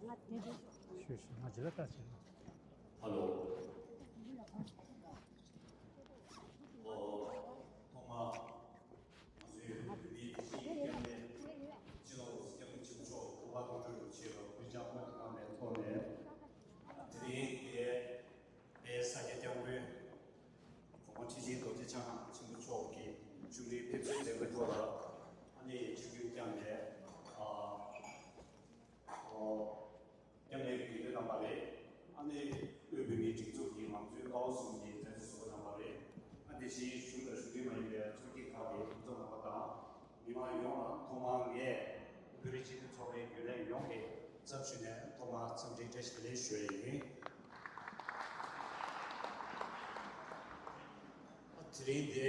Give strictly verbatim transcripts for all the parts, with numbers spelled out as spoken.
ཤོད་ཤོད། ང་ཇི་ལ་ལྟ་བྱེད་ན། ཧ་ལོ། ཨོ། ཐོག་མར་ང་ཚོའི་བོད་མིའི་སྒྲིག་གཞི་ཡི་སྐྱབས་གནས་སྤྱི་ནོར་སྐྱབས་མགོན་ཆེན་པོ་མཆོག་གོ་བ་དགོངས་སྤྲོ་རིན་པོ་ཆེ་ལ་གུས་ཕྱག་སྔོན་དུ་བཏང་བའི་ཐོག་ནས། དེ་རིང་འདིར་དཔལ་ས་སྐྱ་སྐྱབས་མགོན་གོང་མ་ཁྲི་ཆེན་རྡོ་རྗེ་འཆང་ཆེན་པོ་མཆོག་གི་བཅུ་དགུའི་ཕེབས་བསུའི་མཛད་སྒོའི་ཐོག་ལ་ཨ་ནི་ཆིབས་བསྒྱུར་བསྐྱངས་ནས། ཨ། ཨོ། སྐྱབས་གནས་ཀྱི་དགེ་འདུན་རྣམ་པ་རེད། ཨ་ནི་དབུས་བོད་མིའི་སྒྲིག་འཛུགས་ཀྱི་མང་གཙོའི་ཀ་བ་གསུམ་གྱི་མཛད་གཙོ་ཟུར་པ་རྣམ་པ་རེད། ཨ་དེ་བཞིན་གཞུང་དང་གཞུང་འབྲེལ་མ་ཡིན་པའི་ཚོགས་སྐྱིད་ཁག་གི་སྐུ་ཚབ་རྣམ་པ་དང་། མི་མང་ཡོངས་ལ་ཐོག་མར་ངས་བོད་རིགས་སྤྱི་མཐུན་ཚོགས་པའི་རྒྱུན་ལས་ཡོངས་ཀྱི་ཚབ་ཞུས་ནས་ཐོག་མར་འཚམས་འདྲིའི་བཀྲ་ཤིས་བདེ་ལེགས་ཞུ་ཡ་ཡིན། ཨ་དེ་རིང་འདི་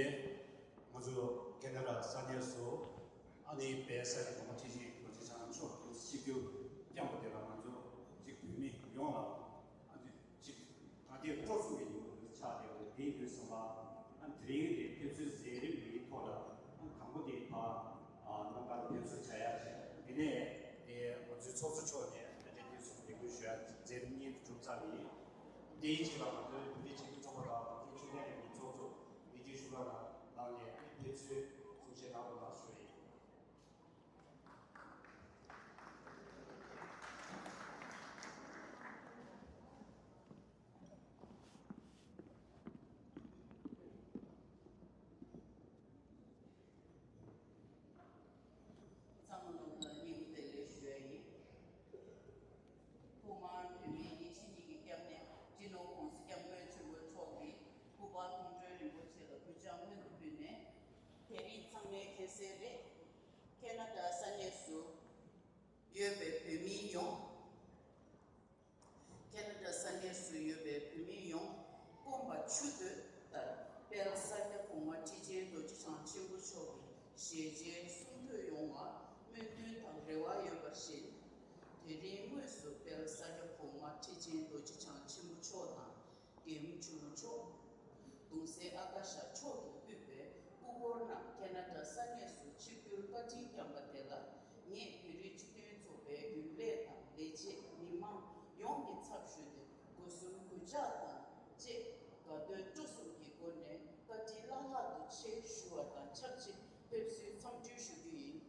ང་ཚོ་ཁེ་ན་ཌ་ས་གནས་སུ་ཨ་ནི་དཔལ་ས་སྐྱ་གོང་མ་ཁྲི་ཆེན་རྡོ་རྗེ་འཆང་མཆོག་གིས་ཆིབས་བསྒྱུར་བསྐྱངས་པ་དེ་ལ་ང་ཚོ་གཅིག་བོད་མི་ཡོངས་ལ་ཨ་ནི་གཅིག་ད་ལྟའི་སྤྲོ་གསུམ་གྱི་ཉིན་མོ་ཆགས་བསྡད་པ་དེའི་དུས་ཙམ་པ། ཨ་དེ་རིང་གི་ཕེབས་བསུའི་མཛད་རིམ་འདིའི་ཐོག་ལ་ཨ་དང་པོ་དེ་ཕར་ཨ་རྣམ་དཀར་ཕེབས་བསུ་བྱ་ཡག་བྱས། དེ་ནས་དེ་ང་ཚོའི་ཚོགས་གཙོ་མཆོག་ནས་ད་ལྟའི་དུས་སུ་ལས་འགུལ་ཞུ་ཡག་མཛད་རིམ་གཉིས་གྲུབ་ཚར་བ་ཡིན། དེའི་རྗེས་ལ་ང་ཚོའི་བོད་རིགས་སྤྱི་མཐུན་ཚོགས་པ་དང་དེའི་ཕྱོགས་གཏོགས་ཀྱི་ཚོགས་གཙོ་མི་རྗེ་ཤུ་ལ་ལགས་ནས་ཕེབས་བསུའི་གསུང་བཤད་གནང་རོགས་གནང་ཞུ་ཡིན། ཚང་མ་ལ་སྙིང་ཐག་པ་ནས་བདེ་ལེགས་ཞུ་ཡ་ཡིན། ཐོག་མར་བོད་མིའི་ཡིད་ཆེས་གཉིས་ཀྱི་སྐྱབས་གནས་སྤྱི་ནོར་༸གོང་ས་༸སྐྱབས་མགོན་ཆེན་པོ་མཆོག་གི་སྐུ་པར་མཐོང་གྲོལ་རིན་པོ་ཆེ་ལ་གུས་ཕྱག་སྔོན་དུ་ཕུལ་ནས། དེ་རིང་ཚང་མས་མཁྱེན་གསལ་རེད། ཁེ་ན་ཌ་ས་གནས་སུ་ཡོད་པའི་བོད་མི་ཡོངས། ཁེ་ན་ཌ་ས་གནས་སུ་ཡོད་པའི་བོད་མི་ཡོངས་སྐོམ་པ་ཆུ་འདོད་ལྟར་དཔལ་ས་སྐྱ་གོང་མ་ཁྲི་ཆེན་རྡོ་རྗེ་འཆང་ཆེན་པོ་མཆོག་གི་ཞལ་མཇལ་གསུང་ཐོས་ཡོང་བར་སྨོན་འདུན་དང་རེ་བ་ཡོད་པ་བཞིན། དེ་རིང་དངོས་སུ་དཔལ་ས་སྐྱ་གོང་མ་ཁྲི་ཆེན་རྡོ་རྗེ་འཆང་ཆེན་པོ་མཆོག་དང་། རྒྱལ་བུ་ཆེན་པོ་མཆོག་གདུང་སྲས་ཨ་ཀ་ཤ་མཆོག་གིས་དབུས་པའི་སྐུ་འཁོར་རྣམས་ཁེ་ན་ཌ་ས་གནས་སུ་ཆིབས་བསྒྱུར་བཀའ་དྲིན་བསྐྱངས་པ་དེ་ལ། ངས་བོད་རིགས་སྤྱི་མཐུན་ཚོགས་པའི་རྒྱུན་ལས་དང་ལས་བྱེད་མི་མང་ཡོངས་ཀྱི་ཚབ་ཞུས་ཏེ་སྒོ་གསུམ་གུས་ཕྱག་དང་བཅས་དགའ་སྟོན་སྤྲོ་གསུམ་གྱི་སྒོ་ནས་བཀའ་དྲིན་བླ་ལྷག་ཏུ་ཆེ་ཞུ་བ་དང་ཆབས་ཅིག་ཕེབས་བསུའི་འཚམས་འདྲི་ཞུ་རྒྱུ་ཡིན།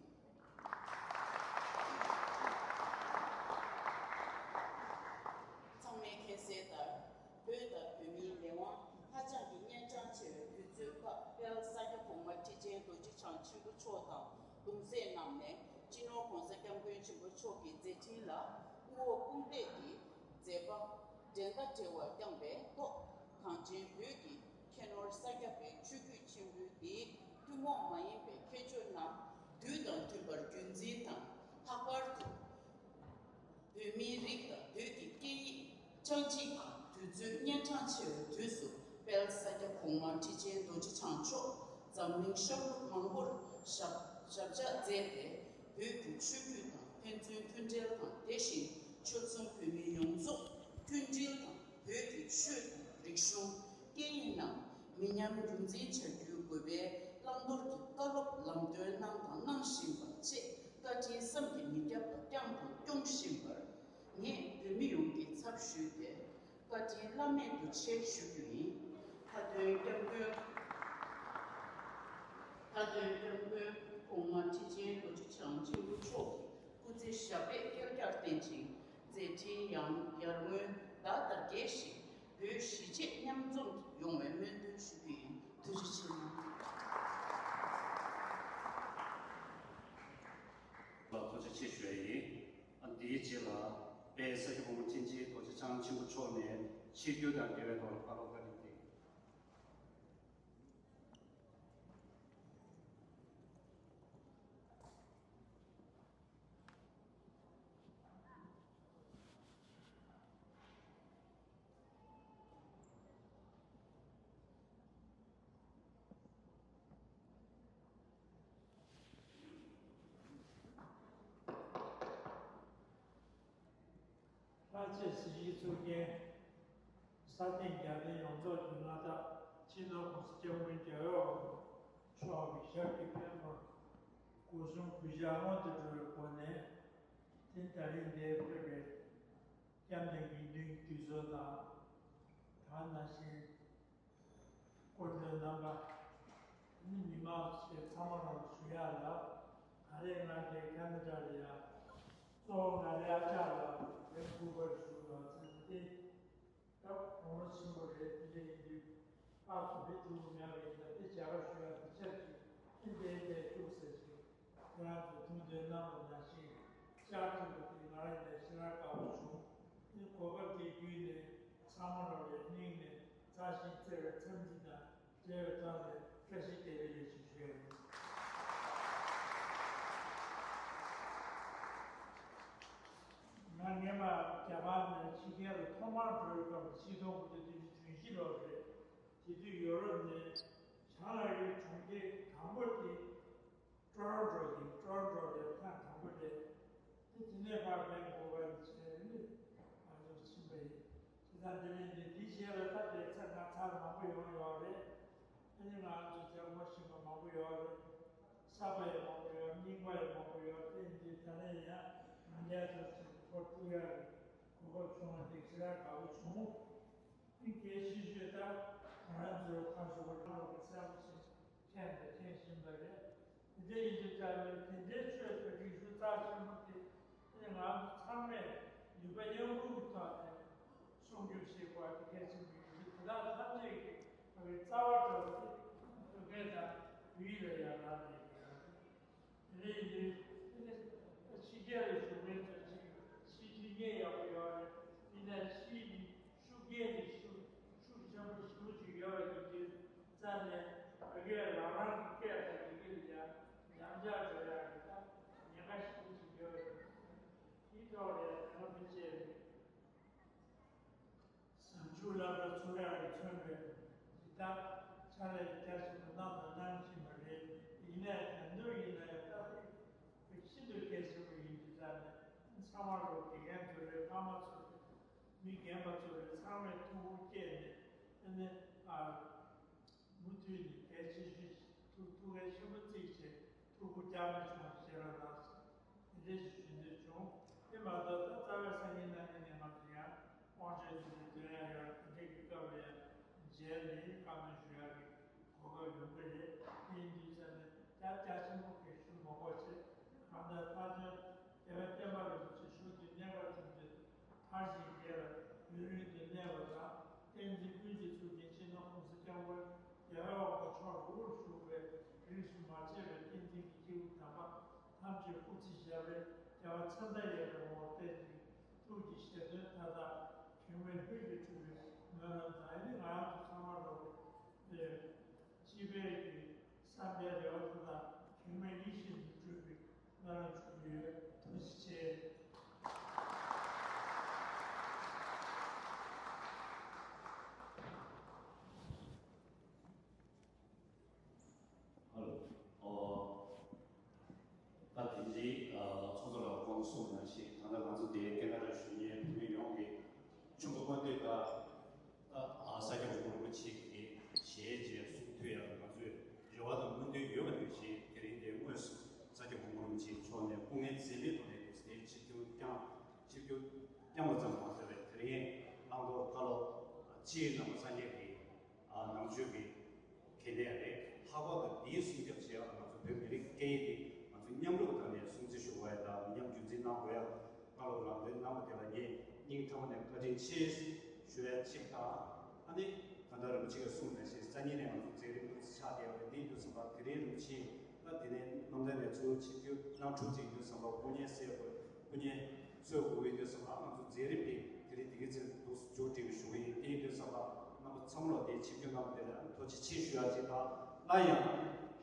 ཚང་མས་མཁྱེན་གསལ་ལྟར། བོད་དང་བོད་མིའི་ལས་དབང་ཧ་ཅང་གི་གཉན་འཕྲང་ཆེ་བའི་དུས་ཚོད་སྐབས། དཔལ་ས་སྐྱ་གོང་མ་ཁྲི་ཆེན་རྡོ་རྗེ་འཆང་ཆེན་པོ་མཆོག་དང་གདུང་སྲས་རྣམས་ནས་སྤྱི་ནོར་༸གོང་ས་༸སྐྱབས་མགོན་ཆེན་པོ་མཆོག་གི་མཛད་འཕྲིན་ལ་སྐུ་འོ་དཔུང་འདེགས་ཀྱི་མཛད་པ་འགྲན་ཟླ་བྲལ་བ་བསྐྱངས་པའི་ཐོག། གངས་ཅན་བོད་ཀྱི་ཁྱད་ནོར་ས་སྐྱ་པའི་ཆོས་བརྒྱུད་ཆེན་པོའི་འདིའི་ཐུན་མོང་མ་ཡིན་པའི་ཁྱད་ཆོས་རྣམས་དུས་དང་མཐུན་པར་རྒྱུན་འཛིན་དང་། ལྷག་པར་དུ་བོད་མིའི་རིགས་དང་བོད་ཀྱི་སྐད་ཡིག་ཆགས་འཇིག་གི་དུས་ཚོད་གཉན་འཕྲང་ཆེ་བའི་དུས་སུ། དཔལ་ས་སྐྱ་གོང་མ་ཁྲི་ཆེན་རྡོ་རྗེ་འཆང་མཆོག་འཛམ་གླིང་ཤར་ནུབ་མང་པོར་ཞབས་ཞབས་བཅགས་མཛད་དེ། བོད་ཀྱི་ཆོས་བརྒྱུད་དང་ཕན་ཚུན་མཐུན་འབྲེལ་དང་། དེ་བཞིན་ཆོལ་གསུམ་བོད་མི་ཡོངས་རྫོགས་མཐུན་སྒྲིལ་དང་། བོད་ཀྱི་ཆོས་དང་རིག་གཞུང་། སྐད་ཡིག་རྣམས་མི་ཉམས་རྒྱུན་འཛིན་བྱ་རྒྱུའི་དགོས་པའི་བླང་དོར་གྱི་བཀའ་སློབ་ལམ་སྟོན་གནང་དང་གནང་བཞིན་པ་བཅས་བཀའ་དྲིན་བསམ་གྱིས་མི་ཁྱབ་པ་བསྐྱངས་དང་སྐྱོང་བཞིན་པར། ངས་བོད་མི་ཡོངས་ཀྱི་ཚབ་ཞུས་ཏེ་བཀའ་དྲིན་བླ་མེད་དུ་ཆེ་ཞུ་རྒྱུ་ཡིན། མཐའ་དོན་སྐྱབས་མགོན། མཐའ་དོན་སྐྱབས་མགོན་གོང་མ་ཁྲི་ཆེན་རྡོ་རྗེ་འཆང་ཆེན་པོ་མཆོག་གི་སྐུ་ཚེ་ཞབས་པད་བསྐལ་བརྒྱར་བརྟན་ཅིང་། མཛད་འཕྲིན་ཡང་ཡར་ངོའི་ཟླ་ལྟར་རྒྱས་ཤིང་། བོད་གཞིས་བྱེས་མཉམ་འཛོམས་ཡོང་བའི་སྨོན་འདུན་ཞུ་རྒྱུ་ཡིན། ཐུགས་རྗེ་ཆེ་གནང་། ལ་ཐུགས་རྗེ་ཆེ་ཞུ་ཡ་ཡིན། ཨ་འདིའི་རྗེས་ལ་དཔལ་ས་སྐྱ་གོང་མ་ཁྲི་ཆེན་རྡོ་རྗེ་འཆང་ཆེན་པོ་མཆོག་ནས་ཆིབས་བསྒྱུར་དང་འབྲེལ་བའི་ཐོག་ལ་བཀའ་སློབ་བཀའ་དྲིན་ཆེ། ལྷ་རྩེ་གཟི་བརྗིད་ཚོགས་རྒྱན། ས་སྟེང་རྒྱལ་བསྟན་ཡོངས་རྫོགས་ཀྱི་མངའ་བདག་སྤྱི་ནོར་༸གོང་ས་༸སྐྱབས་མགོན་རྒྱལ་བའི་དབང་པོ་མཆོག་གི་ཞབས་ཀྱི་ཕེབས་འཁོར་སྒོ་གསུམ་གུས་ཕྱག་སྔོན་དུ་འགྲོ་བའི་སྒོ་ནས། དེ་ད་རིང་འདིར་ཕེབས་པའི་ སྐྱབས་གནས་དགེ་འདུན་གྱི་དུས་ཚོད་དང་། ད་ནང་བཞིན་སྐུ་མགྲོན་རྣམ་པ། མི་མང་ཞིག་ཚང་མ་ལ་ཞུ་ཡག་ལ། ད་རེས་ང་གིས་ཁ་ན་ཌ་ལ་ཡ། གཙོ་བོ་ང་རའི་ཨ་ཅག་ལ་ལན་སྐུ་པར་ཞུ་བ་ཚུལ་ཏེ། སྐབས་དགོངས་པ་ཆེན་པོ་རེད། དེ་འདྲ་ཡིན་དུས་ཕར་ཚུར་མི་ཐུག་མེད་པ་ཡིན་ན། དེ་བྱ་བ་ཞུ་ཡག་དེ་ཆབས་ཅིག་ཁྱེད་དེ་དེ་བཅུག་ཟེར་ཞིག་ཁྱེད་རང་ཚོ་ཐུགས་འདུན་གནང་བ་ནང་བཞིན་བཅར་ཐུབ་པ་དེ་ང་རང་ལ་ཞེ་དྲག་དགའ་པོ་བྱུང་། དེ་གོ་སྐབས་དེ་བརྒྱུད་ནས་ཚང་མ་ལ་ངའི་སྙིང་ནས་མཛའ་ཞིང་བརྩེ་བའི་འཚམས་འདྲི་དང་། བཀྲ་ཤིས་བདེ་ལེགས་ཞེས་ཞུ་ཡ་ཡིན། ང་སྔོན་མ་རྒྱ་གར་ནས་ཕྱི་རྒྱལ་ལ་ཐོག་མར་འགྲོ་བའི་སྐབས་ཆིག་སྟོང་དགུ་བརྒྱ་བདུན་ཅུ་དོན་བཞི་ལོ་རེད། དེ་དུས་ཡོ་རོབ་ནས་བྱང་ཨ་རིའི་གྲོང་ཁྱེར་དང་པོ་དེ་ཀྲོ་རོན་ཀྲོ་ཡིན། ཀྲོ་རོན་ཀྲོ་ལ་ཐེངས་དང་པོ་རེད། དེ་དེ་ནས་ཕར་ཝན་ཀུ་ཝར་བྱས་ནས་ང་ཚོ་ཕྱིན་པ་ཡིན། དེ་དང་དེ་ནས་འདི་འདི་བྱས་ལ་ད་དེ་ཚེ་ང་ཚར་མང་པོ་ཡོང་ཡོད་རེད། ཨ་ནི་ང་ཚོ་ལྗགས་མོ་ཤེས་པ་མང་པོ་ཡོད་རེད། ས་པ་ཡང་མང་པོ་ཡོད། རྙིང་པ་ཡང་མང་པོ་ཡོད། དེ་འདི་ད་ནས་ཡང་ང་འདྲ་ཚོ་ཞིག་ཐོར་ཐུག་ཡག་གི་གོ་སྐབས་བྱུང་བ་དེ་ཞེ་དྲག་དགའ་པོ་བྱུང་། དེ་གལ་ཆེ་ཤོས་ད་ང་རང་ཚོའི་ཁ་ཤོ་བ་ཁྲ་ལོ་གི་སེམས་ཤིག་མཁྱེན་དང་མཁྱེན་བཞིན་པ་རེད། དེ་འདྲ་ཡིན་དུས་ཙང་ནས་དེ་འདྲའི་ཆོས་དང་རིག་གཞུང་རྩ་ཆེན་པོ་དེ་ཨ་ནི་ང་ཚོ་ཚང་མས་ནུས་པ་མཉམ་སྤུངས་ཀྱི་ཐོག་ནས་སྲུང་སྐྱོབ་བྱེད་དགོས་པ་དེ་གལ་ཆེན་པོ་ཡིན་དུས། དེ་དག་ཐམས་ཅད་ཀྱི་ང་ཚོའི་རྩ་བ་འགྲོ་བ་དེ་བོད་སྐད་དང་བོད་ཡིག་ལ་ཡང་རག་ལས་ཡོད། དེ་ནས་ཡིན་དུས་ཕྱི་རྒྱལ་ལ་བཞུགས་མཁན་ཚོ་ཅིག་ཕྱིའི་རྒྱུན་ཉེ་ཡག་པོ་ཡོད་རེད། ཡིན་ནའི་ཕྱིའི་ཤུགས་རྐྱེན་དེ་ཤུགས་ཤུགས་ཆེན་པོ་ཞེ་པོ་ཅིག་ཡོད་པ་ཡིན་དུས་ཙང་ནས་བོད་སྐད་རང་རང་གི་སྐད་དང་ཡི་གེ་ལ་ཡང་ཉམས་ཆག་འགྲོ་ཡག་གི་ད་ཉེན་ཁ་ཞེ་པོ་ཅིག་ཡོད་རེད། དེའི་ཐོག་ལ་ཡང་དེ་སྔ་མི་བྱས་རེད། ཟབ་འཇུག་བསླབ་གྲྭ་ཚུགས་ཡག་གིས་མཚོན་པའི་འདི་དག་ཕྱག་ལས་རྒྱ་ཆེན་པོ་གནང་དང་གནང་བཞིན་པ་རེད། ཡིན་ནའི་དེང་དུས་ཡིན་ན་ཡང་ད་རེས་ཤིན་ཏུ་གལ་ཆེན་པོ་ཡིན་དུས་ཙང་ནས་ཚང་མ་ལོ་དགེ་རྒན་ཚོ་རེད། ཕ་མ་ཚོ་རེད། མི་རྒན་པ་ཚོ་རེད། ཚང་མས་ཐུགས་ཁུར་བསྐྱེད་ནས་ཨ་ནི་ཨ། མུ་མཐུད་ནས་གལ་ཆེ་ཤོས་ཐུགས་ཐུགས་འགན་ཆེན་པོ་བརྩིས་བྱས་ཐུགས་ཁུར་རྒྱག་མ་བྱུང་བ་ཞེ་དྲག་ལགས་སོ། དེ་འདྲ་ཞིག་ཞུ་འདོད་བྱུང་། དེ་མ་གཏོགས་ད་རྩ་བའི་སང་ཉིན་གནངས་ཉིན་ནས་ང་ཚོ་ཡང་དབང་ཆེན་དེ་འདྲ་འདོན་ཡག་ཡོད་རེད། དེ་འདྲ་གི་སྐབས་ལ་ཡང་མཇལ་ནས་བཀའ་མོལ་ཞུ་ཡག་གི་གོ་སྐབས་ཡོང་གི་རེད། དེ་ཡིན་དུས་ཙང་ནས་རྒྱ་རྒྱ་ཆེན་པོ་གི་ཞུ་མ་དགོས་ཆེད་གང་ལྟར་ཐག་ཆོད་རྒྱལ་བའི་བསྟན་པ་རིན་པོ་ཆེ་བཞུགས་དུས་གནས་སྐབས་བྱུང་དུས། མཐར་ཕྱིན་རྒྱས་ལ་ཡུན་རིང་དུ་གནས་པ་དང་། བསྟན་འཛིན་ཀུན་གྱི་གཙུག་རྒྱན་སྤྱི་ནོར་༸གོང་ས་༸སྐྱབས་མགོན་རྒྱལ་བའི་དབང་པོ་མཆོག་དབུར་བཞུགས་པའི་རིས་སུ་མ་ཆད་པའི་བསྟན་འཛིན་གྱི་སྐྱེས་བུ་དམ་པ་ཐམས་ཅད་སྐུ་ཚེ་ཞབས་པད་བརྒྱ་པ་ཚེ་མཐའ་ཡས་པའི་ངོ་བོར་བརྟན་ཅིང་། ཐུགས་ཀྱི་བཞེད་དོན་མཐའ་དག་གེགས་མེད་ལྷུན་གྱིས་གྲུབ་པའི་སྨོན་ལམ་དང་། ཨ་ནི་ང་རང་ཚོ་ཚང་མ་ལོ་ལ་སྤྱི་པའི་གི་བསམ་པའི་རེ་བ་དེ་དག་གེགས་མེད་ཡིད་བཞིན་དུ་འགྲུབ་པའི་སྨོན་ལམ་ཞུ་གི་ཡོད། ཐུགས་རྗེ་ཆེ། ཧ་ལོ། ཨོ། ད་དེ་རིང་ཨ་ཚོགས་གཙོ་ལགས་གོང་དུ་གསུངས་པ་ནང་བཞིན། ད་ལྟ་ང་ཚོ་འདིར་ཀེ་ན་ཌ་བཞུགས་མཁན་བོད་མི་ཡོངས་ཀྱི་ཆུ་འགོ་སྐུ་མདུན་དང་། ད་ཨ་ས་སྐྱ་ཝང་ཀུ་རིན་པོ་ཆེ་གི་ཞལ་མཇལ་གསུང་ཐོས་ཡག་ང་ཚོས་རེ་བ་དང་སྨོན་འདུན་ཡོད་པ་ནང་བཞིན། དེ་རིང་འདིར་དངོས་སུ་ས་སྐྱ་ཝང་ཀུ་རིན་པོ་ཆེ་མཆོག་ནས་སྐུ་ངལ་འཛེམས་མེད་ཐོག་ནས་འདུག་སེ་ཆིབས་བསྒྱུར་བསྐྱངས། ཆིབས་བསྒྱུར་བསྐྱངས་པ་ཙམ་མ་ཟད་པར་དེ་རིང་བླང་དོར་བཀའ་སློབ་སྤྱིའི་རྣམ་པ་སངས་རྒྱས་ཀྱི་ཨ་ནང་ཆོས་ཀྱི་གལ་གནད་རེད། ལྷག་པར་དུ་འདིའི་སྲུང་སྐྱོབ་བྱེད་ཡག་ང་ཚོ་བོད་མི་རིགས་སྐད་ཡིག་འདི་ང་ཚོ་མཉམ་རུབ་ཐོག་ནས་སྲུང་བརྩི་ཞུ་དགོས་ཡ་དང་། མི་ཉམས་རྒྱུན་འཛིན་གནང་དགོས་ཡ། བཀའ་སློབ་ལམ་སྟོན་གནང་བ་དེ་ལ་ངས་སྙིང་ཐག་པ་ནས་བཀའ་དྲིན་ཆེ་ཞུ་ཡ་གཅིག་དང་། ཨ་ནི་ད་ལྟ་རིན་པོ་ཆེ་གིས་གསུངས་ནང་བཞིན་སང་ཉིན་ནས་ང་ཚོ་མཛད་རིམ་སྐུ་ཚེ་ཆགས་བསྡད་པ་རེད། དེ་ཡིན་དུས་ཙམ་པ་དེ་རིང་རིན་པོ་ཆེ་ད་དེ་ནས་རྣམ་ཐར་ནས་ཚུར་ཆིབས་བསྒྱུར་གནང་གྲུབ་ཅིག་ཡིན་དུས་ཙམ་པ་སྐུ་ཉིད་གསོལ་དགོས། སྐུ་ཉིད་གསོལ་དགོས་ཡིན་དུས་ཙམ་པ་ང་ཚོ་མཛད་རིམ་དེ་དེ་རིང་དེ་གི་ཚེ་འདུག་མཇུག་སྒྲིལ་བའི་ཞུ་གི་ཡིན། དེ་ཡིན་དུས་ཙམ་པ་རྣམ་པ་ཚང་མ་ལ་དེ་ཆིབས་བསྒྱུར་གནང་བ་དེ་ལ་ཐུགས་རྗེ་ཆེ་ཞུ་ཡ་གཅིག་དང་། སླར་ཡང་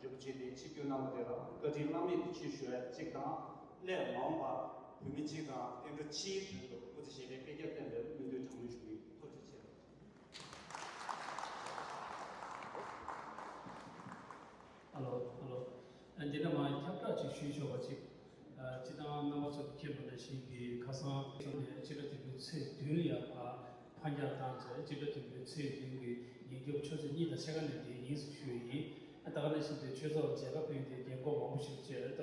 རིན་པོ་ཆེ་དེ་ཆིབས་བསྒྱུར་གནང་བ་དེ་ལ་བཀའ་དྲིན་བླ་མེད་དུ་ཆེ་ཞུ་ཡ་གཅིག་དང་། སླད་མ་འོངས་པར་བོད་མི་སྤྱི་དང་བསྟན་འགྲོ་སྤྱིའི་དོན་དུ་སྐུ་ཚེ་ཞབས་པད་བསྐལ་བརྒྱར་བརྟན་པའི་སྨོན་འདུན་གྲངས་མེད་ཞུ་གི་ཡིན། ཐུགས་རྗེ་ཆེ། ཨ་ལོ། ཨ་ལོ། ཨ། འདི་ནས་མར་ཁྱབ་བསྒྲགས་ཅིག་ཞུས་ཆོག་པ་ཅིག་ཨ། སྤྱིར་བཏང་རྣམ་པ་ཚོ་མཁྱེན་པ་ནང་བཞིན་གྱི་ཁ་སང་ནས་སྤྱི་ཟླ་བདུན་པའི་ཚེས་བདུན་ལ་ཡར་ཕར་འཕར་འགྱངས་བཏང་བྱས། སྤྱི་ཟླ་བདུན་པའི་ཚེས་བདུན་གྱི་ཉིན་རྒྱབ་ཆུ་ཚོད་གཉིས་དང་ཕྱེད་ཀ་ནས་དེ་ཡིན་ཟེར་ཞུས་ཡིན། ཨ། ད་ག་ནང་བཞིན་དེ་ཆོས་ཚོགས་ལ་མཇལ་ཁ་ཕུལ་ཏེ་རྒན་གོག་མང་པོ་ཞིག་བཅས་རེད། ད་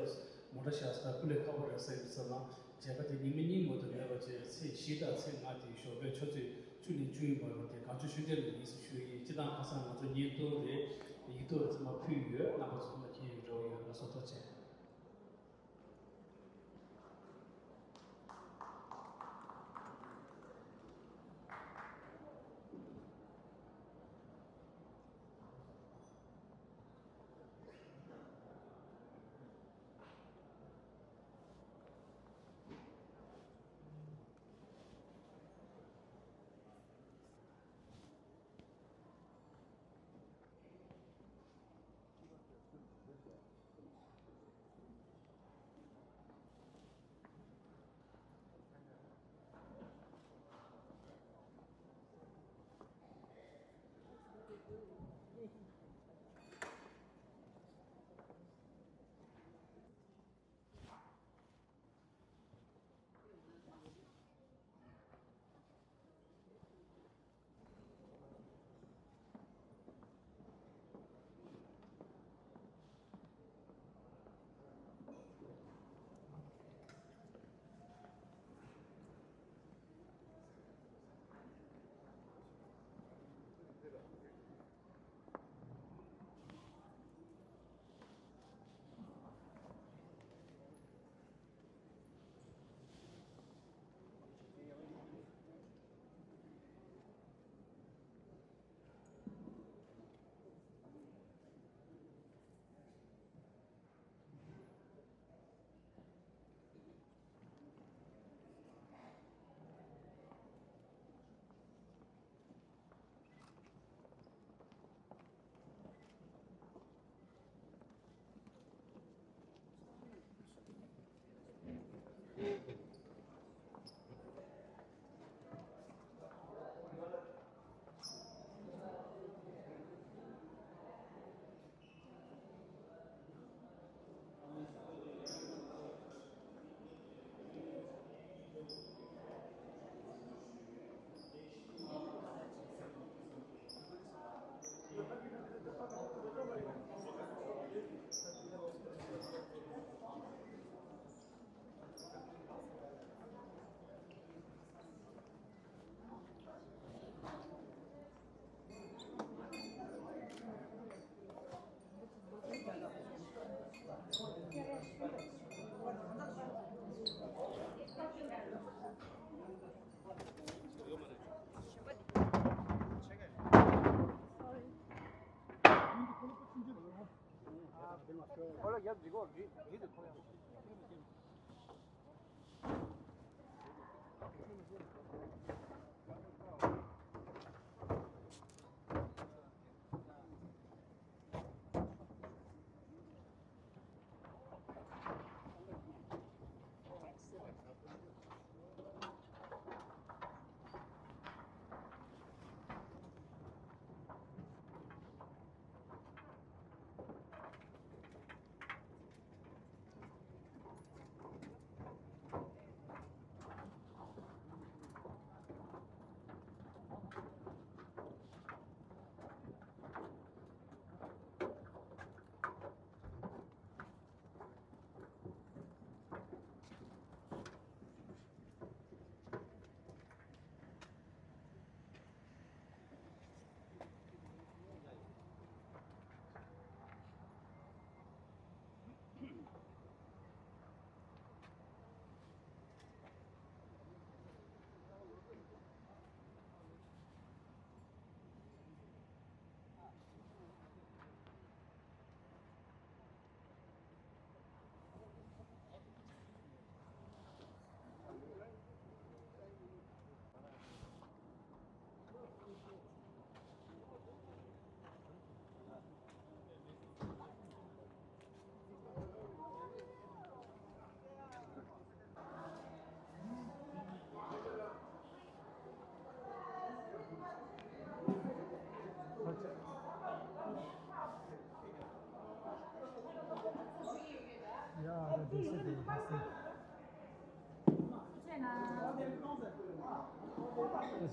མོ་ཊ་བཞག་ས་ད་སྐུ་ལས་ཁག་པོ་རེད་ཟེར་གྱི་ཚོད་ལ། བྱས་པ་དེ་ཉི་མ་གཉིས་མ་གཏོགས་མེད་པ་བྱས། ཚེས་བཞི་དང་ཚེས་ལྔ་དེ་ཞོགས་པའི་ཆུ་ཚོད་བཅུ་ནས་བཅུ་ཡི་བར་དུ་དེ་གངས་ལྗོངས་ཤུགས་ལྡན་ལ་ཡིན་ཟེར་ཞུ་ཡི་ཡིན། སྤྱི་བཏང་ཁ་སང་ང་ཚོ་བརྙན་ཐུང་རེད། ཡིག་ཐོག་རེད། ཚང་མ་ཕུལ་ཡོད། རྣམ་པ་ཚོ་ཚང་མ་མཁྱེན་ཡོད་འདྲ་བོ་ཡོད། ལགས་སོ། ཐུགས་རྗེ་ཆེ།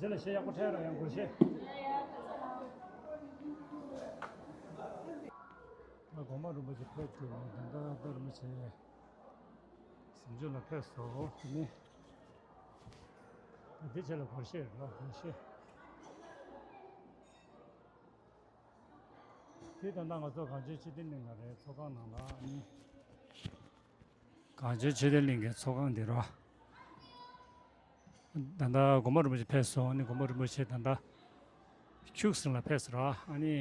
ཟེར་ལ་ཤེས་ཡག་པོ་འཕྲད་རོགས། ཡང་སྒུར་ཤེས། ཨ། གོང་མ་རིན་པོ་ཆེ་ཕེབས་ཀྱི་ཡོད། ད་ལྟ་ལྟར་མི་བྱེད། གངས་ལྗོངས་ལ་ཕེབས་སོང་ནི། འདི་བྱས་ལ་སྒོར་གཞས་རེད་ལ་སྒོར་གཞས། དེ་ད་ལྟ་ང་ཚོ་གངས་ལྗོངས་མཆོད་རྟེན་གླིང་ལ་རེད། ཚོགས་ཁང་ནང་ལ་ནི། གངས་ལྗོངས་མཆོད་རྟེན་གླིང་གི་ཚོགས་ཁང་འདི་རོ། ད་ལྟ་དགོན་པ་རིན་པོ་ཆེ་ཕེབས་སོང་ནི། དགོན་པ་རིན་པོ་ཆེ་ད་ལྟ་ཁྱུག་སིང་ལ་ཕེབས་སོང་ར། ཨ་ནི།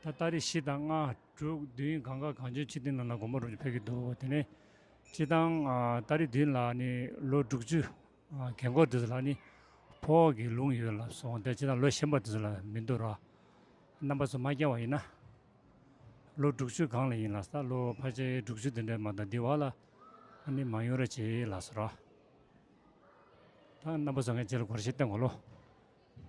ད་ཏ་རིག་བཞི་དང་ལྔ་དྲུག་བདུན་གང་ག་གངས་ལྗོངས་མཆོད་རྟེན་ནང་ལ་དགོན་པ་རིན་པོ་ཆེ་ཕེབས་ཀྱི་འདུག་དེ་ནས་སྤྱི་བཏང་ཨ་ཏ་རིག་བདུན་ལ་ནི་ལོ་དྲུག་ཅུ་ཨ་རྒན་འཁོགས་དེ་ཚོ་ལ་ནི་ཕོ་བ་གི་ལུང་ཡོད་ལབ་སོང་། དེ་སྤྱི་བཏང་ལོ་གཞོན་པ་དེ་ཚོ་ལ་མི་འདུག་ར། རྣམ་པ་ཚོ་མ་བསྐྱལ་བ་ཡིན་ན། ལོ་དྲུག་ཅུ་སྒང་ལ་ཡིན་ལ་ས། ལོ་ཕལ་ཆེར་དྲུག་ཅུ་དེ་འདྲ་མ་གཏོགས་འདི་བ་ལ་ཨ་ནི་མ་ཡོང་ར་བྱེད་ལ་ས་ར། ད་རྣམ་པ་ཚོ་ངའི་རྗེས་ལ་སྒོར་གཞས་བཏོན་གོ་ལོ།